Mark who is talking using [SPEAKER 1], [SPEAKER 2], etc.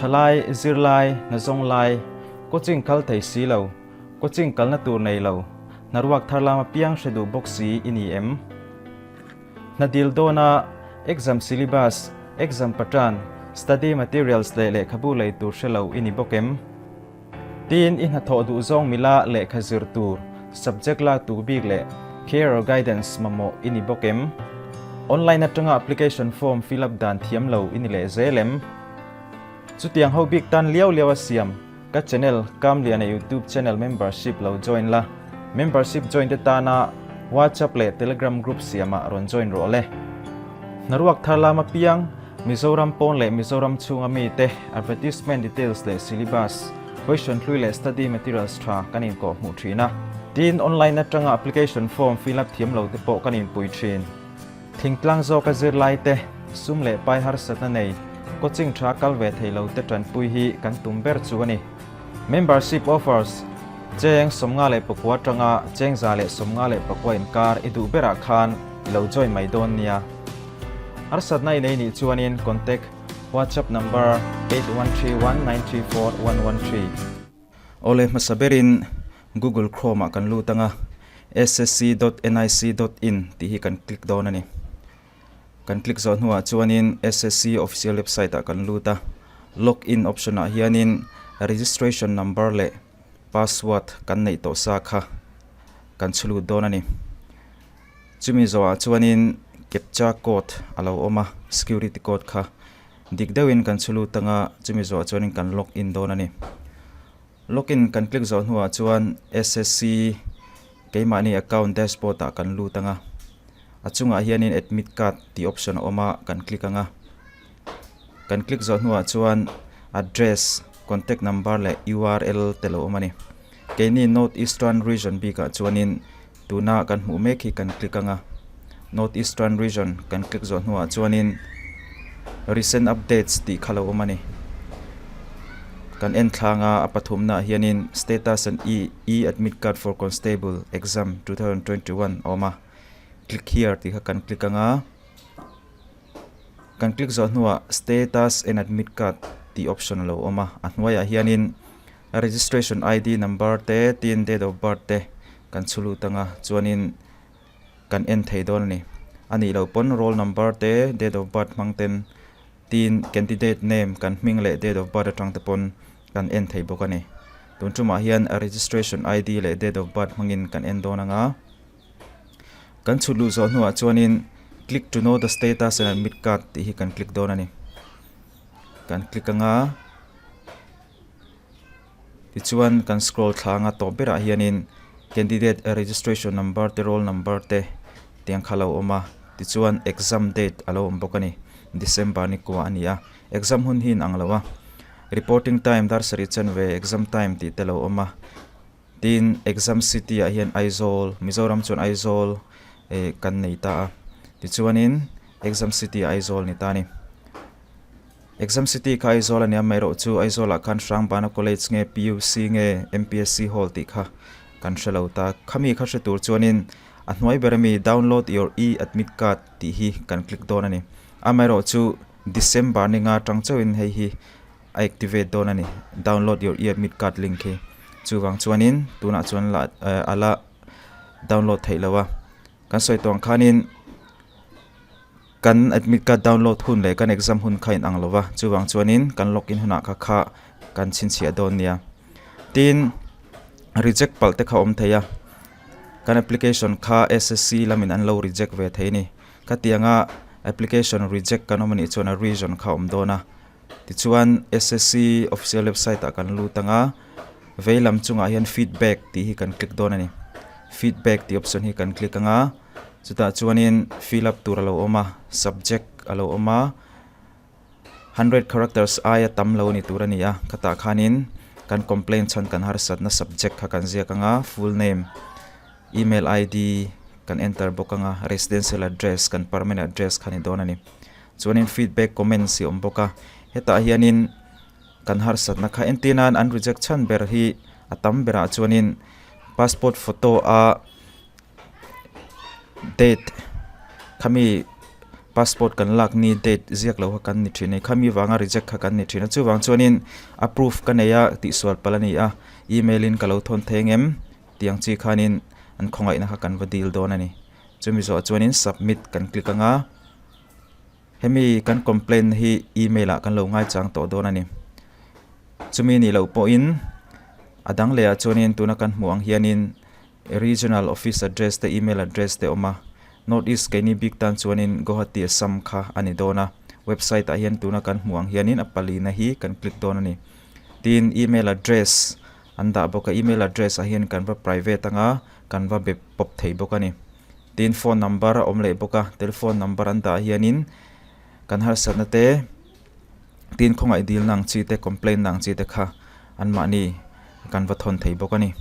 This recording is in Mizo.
[SPEAKER 1] Thalai, zirlai, hnazawng lai, coaching kal thei si lo, coaching kalna tur nei lo, hnaruak thar lama piang hre duh bawk si i ni em? Hna dil dawna exam syllabus, exam pattern, study materials leh lehkhabu lei tur hre lo i ni bawk em? Tin, i hnathawh duh zawng mila lehkha zir tur, subject lak tur bik leh career guidance mamawh i ni bawk em? Online atanga application form fill up dan thiam lo i ni leh zel em? Chutiang ho bik tan liau liau a siam ka channel Kamliana YouTube channel membership lo join la, membership join te tana WhatsApp leh Telegram group siamah rawn join rawh le. Hnaruak thar lama piang Mizoram pawn leh Mizoram chhunga mite advertisement details leh syllabus, question hlui leh study materials tha kan inkawh hmuh thin a. Tin, online atanga application form fill up thiam lo te pawh kan inpui thin. Thingtlang zawka zirlai te, sum leh pai harsatna nei, coaching tha kal ve thei lo te tanpui hi kan tum ber chu a ni. Membership offers, Cheng 54 atanga cheng 154 inkar i duh berah khan i lo join mai dawn nia. Harsatna i nei nih chuanin contact WhatsApp number 8131934113. Awle hmasa berin Google Chrome ah kan lut anga ssc dot nic dot in tih hi kan click dawn a ni. Kan click zawh hnuah chuanin ssc official website ah kan lut a, log in option ah hianin registration number leh password kan neih tawh sa kha kan chhu lut dawn a ni. Chumi zawhah chuanin captcha code a lo awm a, security code kha dik deuhin kan chhu lut anga chumi zawhah chuanin kan log in dawn a ni. Log in kan click zawh hnuah chuan ssc keimahni account dashboard ah kan lut anga, a chungah hianin admit card tih option a awm a kan click anga, kan click zawh hnuah chuan address, contact number leh url te lo awm a ni. Keini North Eastern Region bikah chuanin Tuna kan hmuh mek hi kan click anga, North Eastern Region kan click zawh hnuah chuanin recent updates tih kha lo awm a ni. Kan en thlanga a pathumnaah hianin status and e e-admit card for constable exam 2021 a awm a, click here tih kha kan click anga, kan click zawh hnuah status and admit card tih option a lo awm a, a hnuaiah hianin Registration ID number te tin date of birth te kan chhu lut anga chuanin kan en thei dawn a ni. A nih loh pawn roll number te date of birth hmang ten tin candidate name kan hming leh date of birth atang te pawn kan en thei bawk a ni. Tun tumah hian registration ID leh date of birth hmangin kan en dawn anga kan chhut luh zawh hnuah chuanin click to know the status and admit card tih hi kan click dawn a ni. Kan click anga. Tichuan kan scroll thla anga tawp berah hianin candidate registration number te roll number te tiang kha a lo awm a tichuan exam date a lo awm bawk a ni December ni kua a ni a exam hun hi inang lo a reporting time dar sarih chanve exam time tih te a lo awm a tin exam city ah hian Aizawl Mizoram chuan Aizawl eh kan nei ta a tichuanin exam city ah Aizawl a ni ta a ni. Exam City kha Aizawl a nia mai erawh chu Aizawlah khan Hrangbana College nge PUC nge MPSC Hall tih kha kan hre lo ta. Khami kha hre tur chuanin a hnuai ber ami Download your e-admit card tih hi kan click dawn a ni. Amaherawh chu December ni nga atang chauhin hei hi a activate dawn a ni, Download your e-admit card link hi. Chuvang chuanin tunah chuan la a la download theih lo a. Kan sawi tawh ang khanin. Kan admit card download hun leh kan exam hun kha inang lo va, chuvang chuanin kan login hunah kha kha kan chhinchhiah dawn nia. Tin, reject palh te kha awm thei a, kan application kha SSC lamin an lo reject ve thei a ni. Khatianga application reject kan awm anih chuan a reason kha a awm dawn a. Tichuan SSC official website ah kan lut anga, vei lam chungah hian feedback tih hi kan click dawn a ni. Feedback tih option hi kan click anga. Chutah chuanin fill up tur a lo awm a, subject a lo awm a, hundred characters aia tam lo ni tur a ni a, khatah khanin kan complaint chhan kan harsatna subject kha kan ziak ang a, full name, email id kan enter bawk ang a, residential address kan permanent address kha ni dawn a ni. Chuanin feedback comments hi a awm bawk a, hetah hianin kan harsatna kha entir nan an reject chhan ber hi a tam berah chuanin passport photo a. Date khami Passport kan lak ni date ziak lo kha kan ni thin a ni. Khami vanga reject kha kan ni thin a. Chuvang chuanin a proof ka nei a tihsual palh a ni a, email in ka lo thawn thei ang em tih ang chi khanin an khawngaihna kha kan va dil dawn a ni. Chumi zawh chuanin submit kan click ang a, hemi kan complaint hi email ah kan lo ngaichang tawh dawn a ni. Chumi nih loh pawhin a dang leh ah chuanin tuna kan hmuh ang hianin Regional office address te email address te awm a, North East keini bik tan chuanin Guwahati Assam kha a ni dawn a, website ah hian tuna kan hmuh ang hianin a palina hi kan click dawn a ni. Tin, email address an dah bawk a, email address ah hian kan va private anga kan va be pawp thei bawk a ni. Tin, phone number a awm leh bawk a, telephone number an dah hianin kan harsatna te tin khawngaih dilna ang chi te complaint na ang chi te kha anmahni kan va thawn thei bawk a ni.